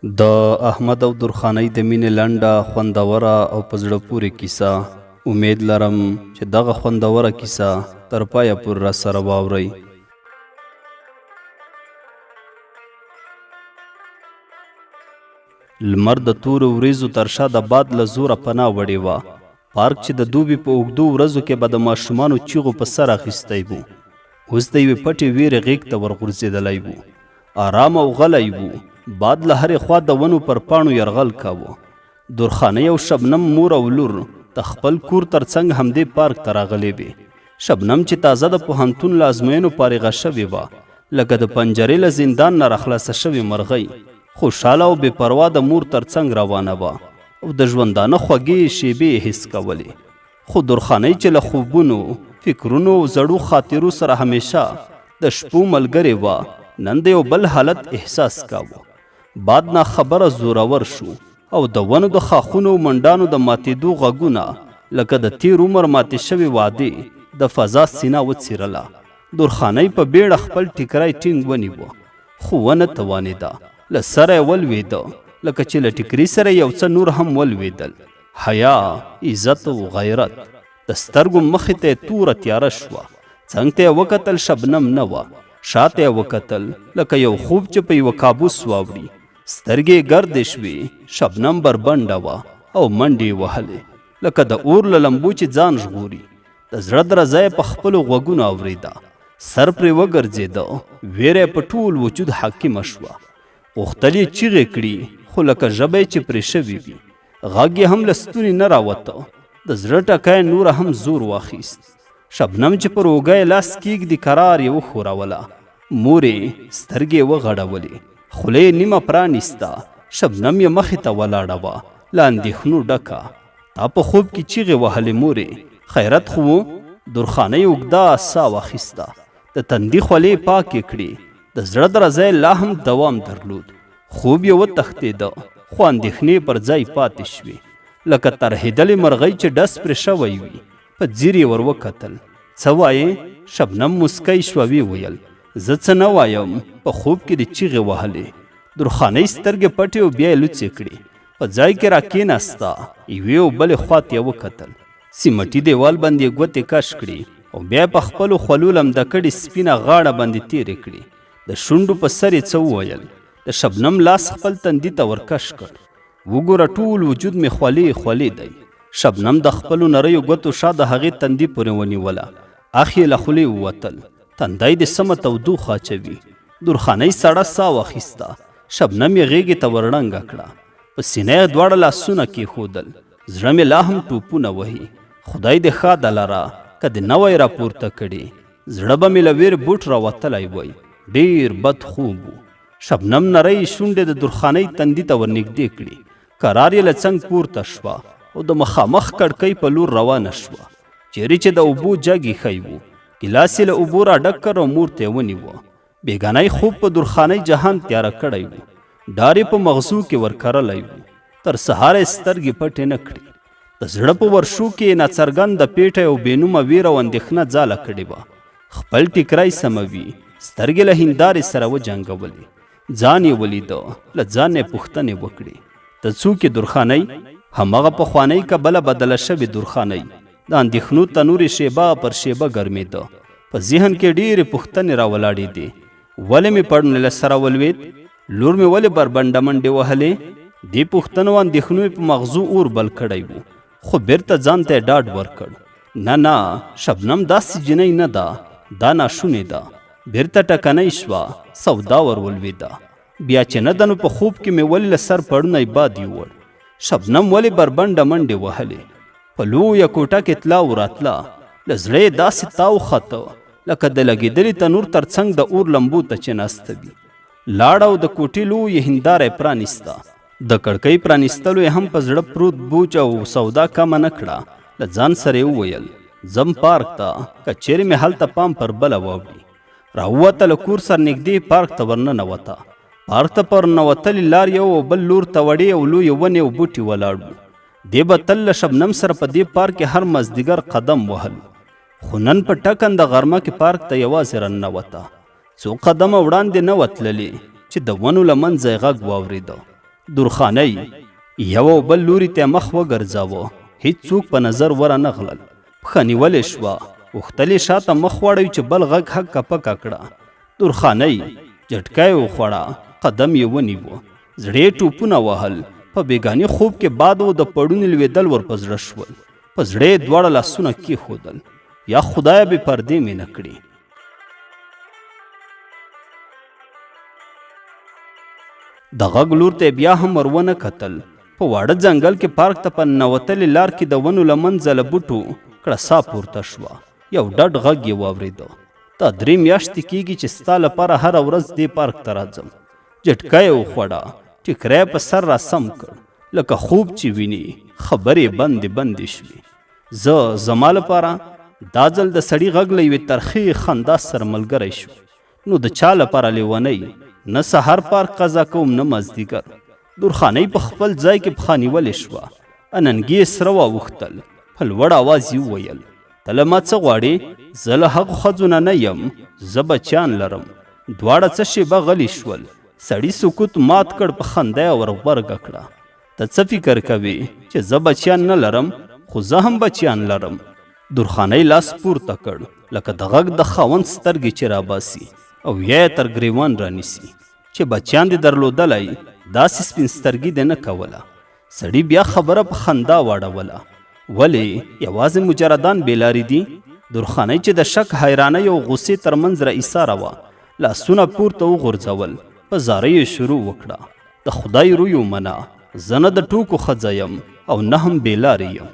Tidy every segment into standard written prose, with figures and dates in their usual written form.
د احمد او درخانۍ د مینې لنډه، خوندوره او په زړه پورې کیسه. امید لرم چې دغه خوندوره کیسه تر پایه پورې راسره واورئ. لمر د تورو وریځو تر شا د باد له زوره پناه وړې وه. پارک چې د دوبي په اوږدو ورځو کې به د ماشومانو چیغو په سر اخیستی و، اوس د یوې پټې ویرې غېږ ته ورغورځېدلی و. آرام او غلی و. باد له هرې خوا د ونو پر پاڼو یرغل کاوه. درخانۍ او شبنم مور او لور د خپل کور تر څنګ همدې پارک ته راغلې وې. شبنم چې تازه د پوهنتون له ازموینو فارغه شوې وه، لکه د پنجرې له زندان نه راخلاصه شوې مرغۍ، خوشحاله او بې پروا د مور تر څنګ روانه وه او د ژوندانه خوږې شېبې یې حس کولې. خو درخانۍ چې له خوبونو، فکرونو او زړو خاطرو سره همېشه د شپو ملګرې وه، نن د یو بل حالت احساس کاوه. باد ناخبره زورور شو او د ونو د ښاخونو او منډانو د ماتېدو غږونه لکه د تېر عمر ماتې شوې وعدې د فضا سینه وڅیرله. درخانۍ په بیړه خپل ټیکری ټینګ ونیوه، خو ونه توانېده. له سره یې ولوېده، لکه چې له ټیکري سره یې یو څه نور هم ولوېدل. حیا، عزت او غیرت. د سترګو مخې ته یې توره تیاره شوه. څنګ ته یې وکتل، شبنم نه وه. شاته یې وکتل، لکه یو خوب چې په یوه کابوس واوړي. سترګې یې ګردې شوې، شبنم بربنډه وه او منډې یې وهلې، لکه د اور له لمبو چې ځان ژغوري. د زړه درزا یې په خپلو غوږونو اورېده. سر پرې وګرځېده، وېره یې په ټول وجود حاکمه شوه. غوښتل یې چیغې کړي، خو لکه ژبه یې چې پرې شوې وي. غږ یې هم له ستوني نه راوته. د زړه ټکا یې نوره هم زور واخیست. شبنم چې پر اوږه یې لاس کېږدي، کرار یې وښوروله. مور یې سترګې یې وغړولې، خوله یې نیمه پرانیسته. شبنم یې مخې ته ولاړه وه، له اندېښنو ډکه. تا په خوب کې چیغې وهلې مورې، خیرت خو و؟ درخانۍ اوږده ساه واخیسته، د تندي خولې یې پاکې کړې. د زړه درزا یې لا هم دوام درلود. خوب یې وتښتېده، خو اندېښنې یې پر ځای پاتې شوې. لکه ترهېدلې مرغۍ چې ډز پرې شوی وي. په ځیر یې ور وکتل. څه وایې؟ شبنم موسکۍ شوه، ویې ویل، زه څه نه وایم، په خوب کې دې چیغې وهلې. درخانۍ سترګې پټې او بیا یې لوڅې کړې. په ځای کې را کېناسته، یوې او بلې خوا ته یې وکتل. سیمټي دېوال باندې یې ګوتې کش کړې او بیا یې په خپلو خولو لمده کړې سپینه غاړه باندې تېرې کړې. د شونډو په سر یې څه وویل. د شبنم لاس خپل تندي ته ورکش کړ. وګوره ټول وجود مې خولې خولې دی. شبنم د خپلو نریو ګوتو شا د هغې تندي پورې ونیوله. اخ یې له خولې ووتل. تندی دې سمه تودوخه اچوي. درخانۍ سړه ساه واخیسته. شبنم یې غېږې ته ورړنګه کړه. په سینه یې دواړه لاسونه کېښودل. زړه مې لا هم ټوپونه وهي. خدای دې ښاده لره، که دې نه وای راپورته کړې، زړه به مې له وېرې بوټ راوتلی وای. ډېر بد خوب و. شبنم نرۍ شونډې د درخانۍ تندي ته ورنږدې کړې. کرار یې له څنګ پورته شوه او د مخامخ کړکۍ په لور روانه شوه، چېرې چې د اوبو جګ ایښی و. ګیلاس یې له اوبو راډک کړ او مور ته یې ونیوه. بېګانۍ خوب په درخانۍ جهان تیاره کړی و. ډار یې په مغزو کې ورکرلی و. تر سهاره یې سترګې پټې نه کړې. د زړه په ورشو کې یې ناڅرګنده پېټی او بې نومه وېره او اندېښنه ځاله کړې وه. خپل ټیکری سموي، سترګې له هیندارې سره وجنګولې. ځان یې ولیده، له ځان نه یې پوښتنې وکړې. ته څوک یې درخانۍ؟ هماغه پخوانۍ که بله بدله شوې درخانۍ؟ د اندېښنو تنور یې شېبه پر شېبه ګرمېده. په ذهن کې ډېرې پوښتنې راولاړېدې. ولې مې پړونی له سره ولوېد؟ لور مې ولې بربنډه منډې وهلې؟ دې پوښتنو او اندېښنو یې په مغزو اور بل کړی و، خو بېرته ځان ته یې ډاډ ورکړ. نه نه، شبنم داسې جینۍ نه ده، دا ناشونې ده. بېرته ټکنۍ شوه، سودا ور ولوېده. بیا چې نه ده نو په خوب کې مې ولې له سر پړونی باد یووړ؟ شبنم ولې بربنډه منډې وهلې؟ په لویه کوټه کې تله او راتله، له زړه یې داسې تاو خته لکه د لګېدلي تنور تر څنګ د اور لمبو ته چې ناسته وي. لاړه او د کوټې لویه هینداره یې پرانیسته. د کړکۍ پرانیستلو یې هم په زړه پروت بوج او سودا کمه نه کړه. له ځان سره یې وویل، ځم پارک ته، که چېرې مې هلته پام پر بله واوړي. راووته، له کور سره نږدې پارک ته ورننوته. پارک ته پر ننوتلې لار یو او بل لور ته وړې او لویې ونې او بوټي ولاړ وو. دې به تل له شبنم سره په دې پارک کې هر مازدیګر قدم وهلو، خو نن په ټکنده غرمه کې پارک ته یوازې راننوته. څو قدمه وړاندې نه وه تللې چې د ونو له منځه یې غږ واورېده. درخانۍ یو او بل لوري ته مخ وګرځاوه، هیڅوک په نظر ورنه غلل. پښه نیولې شوه، غوښتل یې شاته مخ واړوي چې بل غږ هکه پکه کړه. درخانۍ جټکه یې وخوړه، قدم یې ونیو. زړه یې ټوپونه وهل. په بیګاني خوب کې باد او د پړوني لوېدل ور په زړه شول. په زړه یې دواړه لاسونه کېښودل. یا خدایه بې پردې مې نه کړې. د غږ لور ته یې بیا هم ور ونه کتل. په واړه ځنګل کې پارک ته په ننوتلې لار کې د ونو له منځه له بوټو کړسا پورته شوه. یو ډډ غږ یې واورېده. دا درې میاشتې کېږي چې ستا لپاره هره ورځ دې پارک ته راځم. جټکه یې وخوړه، ټیکری یې په سر راسم کړ، لکه خوب چې ویني، خبرې یې بندې بندې شوې. زه، زما لپاره؟ دا ځل د سړي غږ له یوې ترخې خندا سره ملګری شو. نو د چا لپاره لیونی؟ نه سهار پارک قضا کوم نه مازدیګر. درخانۍ په خپل ځای کې پښه نیولې شوه. اننګي یې سره واوښتل. په لوړ اواز یې وویل، ته له ما څه غواړې؟ زه له هغو ښځو نه نه یم، زه بچیان لرم. دواړه څه شېبه غلي شول. سړي سکوت مات کړ، په خندا یې ورغبرګه کړه، ته څه فکر کوې چې زه بچیان نه لرم؟ خو زه هم بچیان لرم. درخانۍ لاس پورته کړ، لکه د غږ د خاوند سترګې چې راباسي او یا یې تر ګریوان رانیسي. چې بچیان دې درلودلای، داسې سپین سترګي دې نه کوله. سړي بیا خبره په خندا واړوله، ولې یوازې مجردان بې لارې دي؟ درخانۍ چې د شک، حیرانۍ او غوسې تر منځ را ایساره وه، لاسونه پورته وغورځول، په زارۍ یې شروع وکړه، د خدای روی ومنه، زه نه د ټوکو ښځه یم او نه هم بې لارې یم.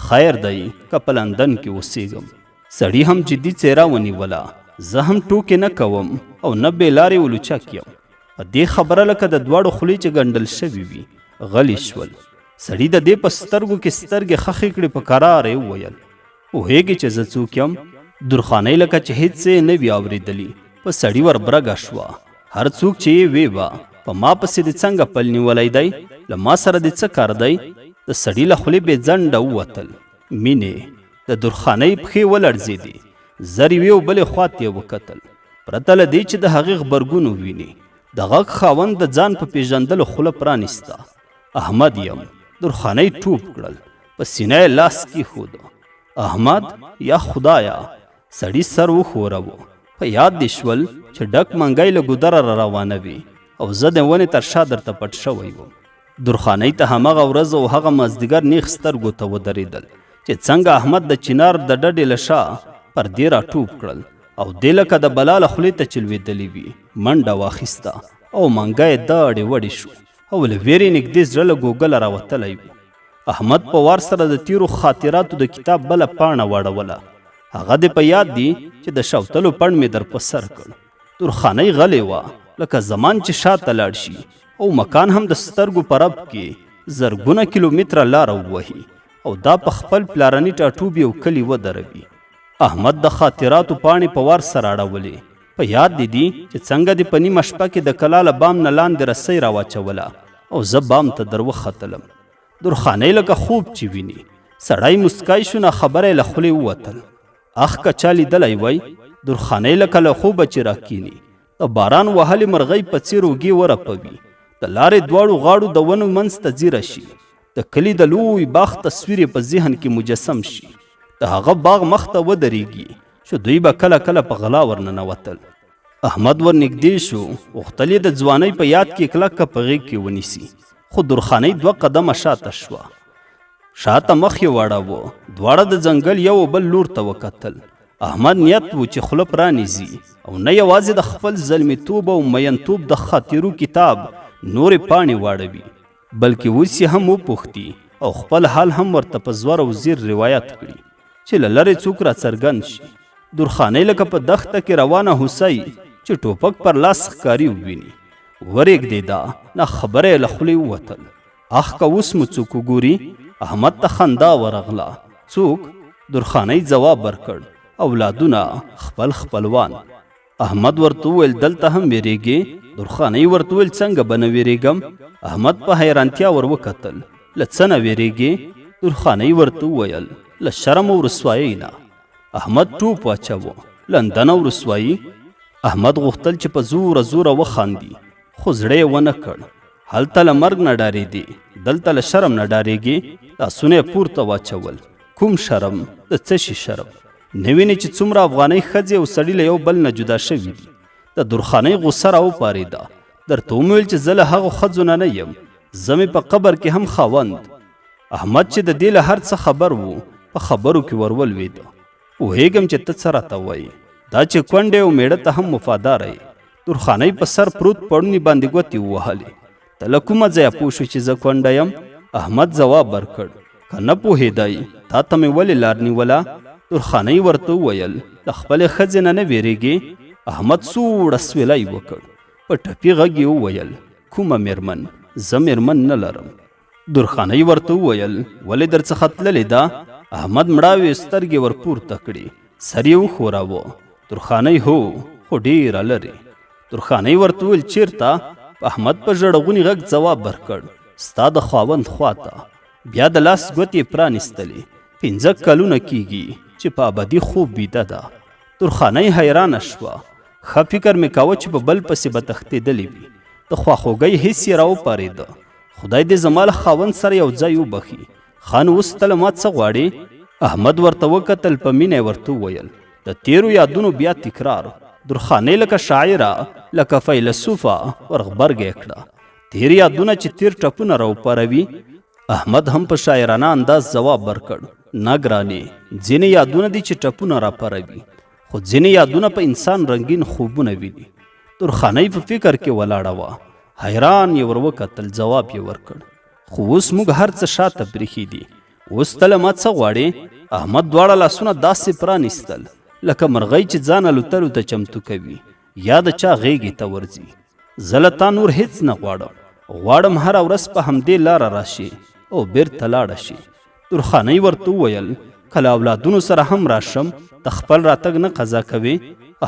خیر دی که په لندن کې اوسېږم. سړي هم جدي څېره ونیوله، زه هم ټوکې نه کوم او نه بې لارې او لوچک یم. په دې خبره لکه د دواړو خولې چې ګنډل شوې وي، غلي شول. سړي د دې په سترګو کې سترګې ښخې کړې، په کراره یې وویل، پوهېږې چې زه څوک یم؟ درخانۍ لکه چې هېڅ څه یې نه وي اورېدلي، په سړي وربرګه شوه، هر څوک چې یې وې به، په ما پسې دې څنګه پل نیولی دی؟ له ما سره دې څه کار دی؟ د سړي له خولې بې ځنډه ووتل، مینې. د درخانۍ پښې ولړزېدې، زر یوې او بلې خوا ته یې وکتل، پرته له دې چې د هغې غبرګون وویني. د غږ خاوند د ځان په پېژندلو خوله پرانیسته، احمد یم. درخانۍ ټوپ کړل، په سینه یې لاس کېښود. احمد؟ یا خدایه! سړي سر وښوراوه. په یاد دې شول چې ډک منګی له ګودره را روانوي او زه د ونې تر شا درته پټ شوی وم. درخانۍ ته هماغه ورځ او هغه مازدیګر نیغ سترګو ته ودرېدل چې څنګه احمد د چنار د ډډې له شا پر دې را ټوپ کړل او دې لکه د بلا له خولې ته چې لوېدلې وي منډه واخیسته او منګی یې داړې وړې شو او له وېرې نږدې زړه له ګوګله راوتلی و. احمد په وار سره د تېرو خاطراتو د کتاب بله پاڼه واړوله. هغه دې په یاد دي چې د شوتلو پڼ مې در په سر کړ. درخانۍ غلې وه، لکه زمان چې شاته لاړ شي او مکان هم د سترګو په رپ کې زرګونه کیلومتره لاره ووهي او دا په خپل پلارني ټاټوبي او کلي ودروي. احمد د خاطراتو پاڼې په وار سره اړولې. په یاد دې دي چې څنګه دې په نیمه شپه کې د کلا له بام نه لاندې رسۍ راواچوله او زه بام ته در وختلم. درخانۍ لکه خوب چې ویني. سړی موسکی شو، ناخبره یې له خولې ووتل. اخ که چا لیدلی وای! درخانۍ لکه له خوبه چې راکیني، د باران وهلې مرغۍ په څېر اوږې ورپوي، د لارې دواړو غاړو د ونو منځ ته ځیره شي، د کلي د لوی باغ تصویر یې په ذهن کې مجسم شي، د هغه باغ مخ ته ودرېږي چې دوی به کله کله په غلا ورننوتل. احمد ورنږدې شو، غوښتل یې د ځوانۍ په یاد کې کلکه په غېږ کې ونیسي، خو درخانۍ دوه قدمه شاته شوه. شاته مخ یې واړاوه، دواړه د ځنګل یو او بل لور ته وکتل. احمد نیت و چې خوله پرانیزي او نه یوازې د خپل زلمیتوب او میینتوب د خاطرو کتاب نورې پاڼې واړوي، بلکې اوس یې هم وپوښتي او خپل حال هم ورته په زور او زیر روایت کړي چې له لرې څوک راڅرګند شي. درخانۍ لکه په دښته کې روانه هوسۍ چې ټوپک پر لاس ښکاري وویني، ورېږدېده، ناخبره یې له خولې ووتل، اخ که اوس مو څوک وګوري؟ احمد ته خندا ورغله، څوک؟ درخانۍ ځواب ورکړ، اولادونه، خپل خپلوان. احمد ورته وویل، دلته هم وېرېږې؟ درخانۍ ورته وویل، څنګه به نه وېرېږم؟ احمد په حیرانتیا ور وکتل، له څه نه وېرېږې؟ درخانۍ ورته وویل، له شرم او رسوایۍ نه. احمد ټوپ واچاوه، لندن او رسوایي؟ احمد غوښتل چې په زوره زوره وخاندي، خو زړه یې ونه کړ. هلته له مرګ نه ډارېدې، دلته له شرم نه ډارېږې؟ لاسونه یې پورته واچول. کوم شرم؟ د څه شي شرم؟ نه وینې چې څومره افغانۍ ښځې او سړي له یو بل نه جدا شوي دي؟ د درخانۍ غوسه راوپارېده. درته ومې ویل چې زه له هغو ښځو نه نه یم، زه مې په قبر کې هم خاوند. احمد چې د دې له هر څه خبر و، په خبرو کې ورولوېده. پوهېږم چې ته څه راته وایې، دا چې کونډې او مېړه ته هم وفاداره یې. درخانۍ په سر پروت پړوني باندې ګوتې ووهلې. ته له کومه ځایه پوه شوې چې زه کونډه یم؟ احمد ځواب ورکړ، که نه پوهېدای، تا ته مې ولې لار نیوله؟ درخانۍ ورته وویل، له خپلې ښځې نه نه وېرېږې؟ احمد سوړ اسویلی وکړ. په ټپي غږ یې وویل، کومه مېرمن؟ زه مېرمن نه لرم. درخانۍ ورته وویل، ولې درڅخه تللې ده؟ احمد مړاوې سترګې ورپورته کړې، سر یې وښوراوه. درخانۍ هو، خو ډېره لرې. درخانۍ ورته وویل، چېرته؟ احمد په ژړغوني غږ ځواب ورکړ، ستا د خاوند خواته. بیا د لاس ګوتې یې پرانیستلې. 5 کلونه کیږي چې په ابدي خوب ویده ده. درخانۍ حیرانه شوه. ښه فکر مې کاوه چې په بل پسې به تښتېدلې وي. د خواخوږۍ حس یې راوپارېده. خدای دې زما له خاوند سره یو ځای وبخښي. خان اوس ته له ما څه غواړې؟ احمد ورته وکتل، په مینه یې ورته وویل، د تېرو یادونو بیا تکرار. درخانۍ لکه شاعره، لکه فیلسوفه ورغبرګه یې کړه. تېر یادونه چې تېر ټپونه راوپاروي. احمد هم په شاعرانه انداز ځواب ورکړ، نه ګرانې، ځینې یادونه دي چې ټپونه راپاروي، خو ځینې یادونه په انسان رنګین خوبونه ویني. درخانۍ په فکر کې ولاړه وه. حیران یې ور وکتل، ځواب یې ورکړ، خو اوس موږ هر څه شاته پرېښي دي. اوس ته له ما څه غواړې؟ احمد دواړه لاسونه داسې پرانیستل لکه مرغۍ چې ځان الوتلو ته چمتو کوي یا د چا غېږې ته ورځي. زه له تا نور هیڅ نه غواړم، غواړم هره ورځ په همدې لاره راشې او بیرته لاړه شې. درخانۍ ورته وویل، که له اولادونو سره هم راشم، ته خپل راتګ نه قضا کوې؟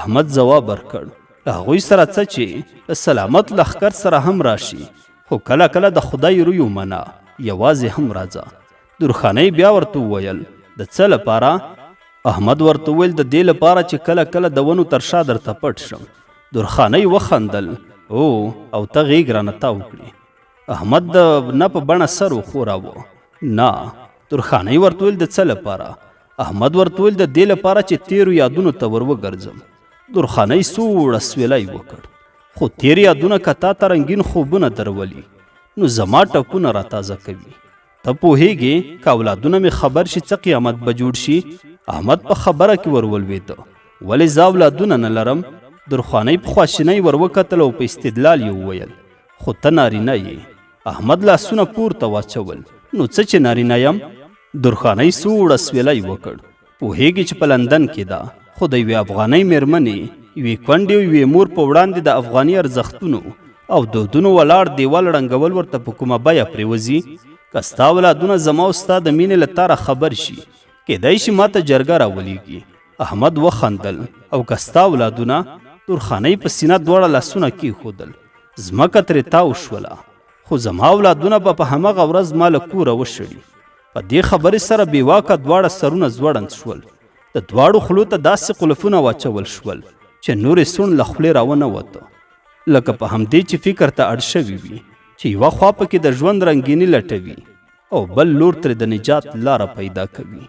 احمد ځواب ورکړ، له هغوی سره څه چې له سلامت لښکر سره هم راشي، خو کله کله د خدای روی ومنه، یوازې هم راځه. درخانۍ بیا ورته وویل، د څه لپاره؟ احمد ورته وویل، د دې لپاره چې کله کله د ونو تر شا درته پټ شم. درخانۍ وخندل، او او ته غېږ رانه تاو کړې. احمد د نه په بڼه سر وښوراوه، نه. درخانۍ ورته وویل، د څه لپاره؟ احمد ورته وویل، د دې لپاره چې تېرو یادونو ته ور وګرځم. درخانۍ سوړ اسویلی وکړ، خو تېر یادونه که تا ته رنګین خوبونه درولي، نو زما ټپونه راتازه کوي. ته پوهېږې که اولادونه مې خبر شي څه قیامت به جوړ شي؟ احمد په خبره کې ور ولوېده، ولې زه اولادونه نه لرم؟ درخانۍ په خواشینۍ ور وکتل او په استدلال یې وویل، خو ته نارینه یې. احمد لاسونه پورته واچول، نو څه چې نارینه یم؟ درخانۍ سوړ اسویلی وکړ، پوهېږي چې په لندن کې ده، خو د یوې افغانۍ مېرمنې، یوې کونډې او یوې مور په وړاندې د افغاني ارزښتونو او دودونو ولاړ دیوال ړنګول ورته په کومه بیه پرېوځي؟ که ستا اولادونه زما او ستا د مینې له تاره خبر شي، کیدای شي ما ته جرګه راولیږي. احمد وخندل، او که ستا اولادونه؟ درخانۍ په سینه دواړه لاسونه کېښودل، ځمکه ترې تاو شوله، خو زما اولادونه به په همغه ورځ ما له کوره وشړي. په دې خبرې سره بېواکه دواړه سرونه ځوړند شول. د دواړو خولو ته داسې قلفونه واچول شول چې نور یې سوڼ له خولې راونه وته، لکه په همدې چې فکر ته اړ شوي وي چې یوه خوا پکې د ژوند رنګیني لټوي او بل لور ترې د نجات لاره پیدا کوي.